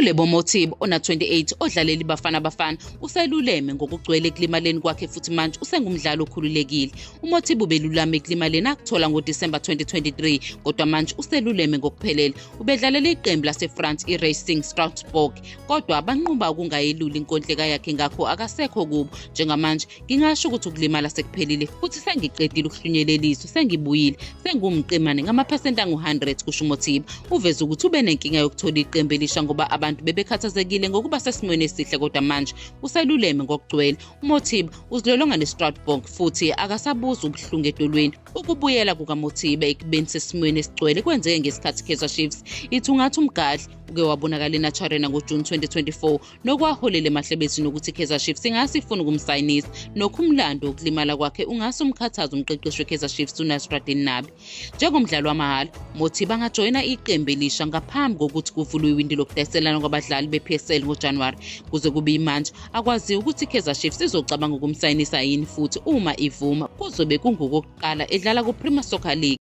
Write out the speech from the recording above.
ULebo Mothiba ona-28 odlalela iBafana Bafana useluleme ngokugcwele ekulimaleni kwakhe futhi manje usengumdlali okhululekile. UMothiba ubelulame ekulimaleni akuthola ngoDisemba 2023 kodwa manje useluleme ngokuphelele. Ubedlalela iqembu laseFrance iRacing Strasbourg kodwa banquma ukungayeluli inkontileka yakhe ngakho akasekho kubo. Njengamanje ngingasho ukuthi ukulimala sekuphelile futhi sengiqedile ukuhlunyeleliswa, sengibuyile, sengumqemane ngamaphesenti angu-100, kusho uMothiba. Uveze ukuthi ube nenkinga yokuthola iqembu elisha ngoba abantu bebekhathazekile ngokuba sesimweni esihle kodwa manje useluleme ngokugcwele. UMothiba uzilolonga neStrasbourg futhi akasabuzi ubuhlungu edolweni. Ukubuyela kukaMothiba ekubeni sesimweni esigcwele kwenzeke ngesikhathi Kaizer Chiefs ithungatha umgadli uke wabonakala eNaturena ngoJuni 2024 nokwaholela emahlebezini ukuthi iKaizer Chiefs ingase ifune ukumsayinisa. Nokho umlando wokulimala kwakhe ungase umkhathaze umqeqeshi weKaizer Chiefs uNasreddine Nabi. Njengomdlali wamahhala, Mothiba angajoyina iqembu elisha ngaphambi kokuthi kuvulwe iwindi lokudayiselana kwabadlali be-PSL ngoJanuwari. Kuze kube imanje, akwaziwa ukuthi iKaizer Chiefs izocabanga ukumsayinisa yini futhi uma ivuma kuzobe kungokokuqala edlala kuPremier Soccer League.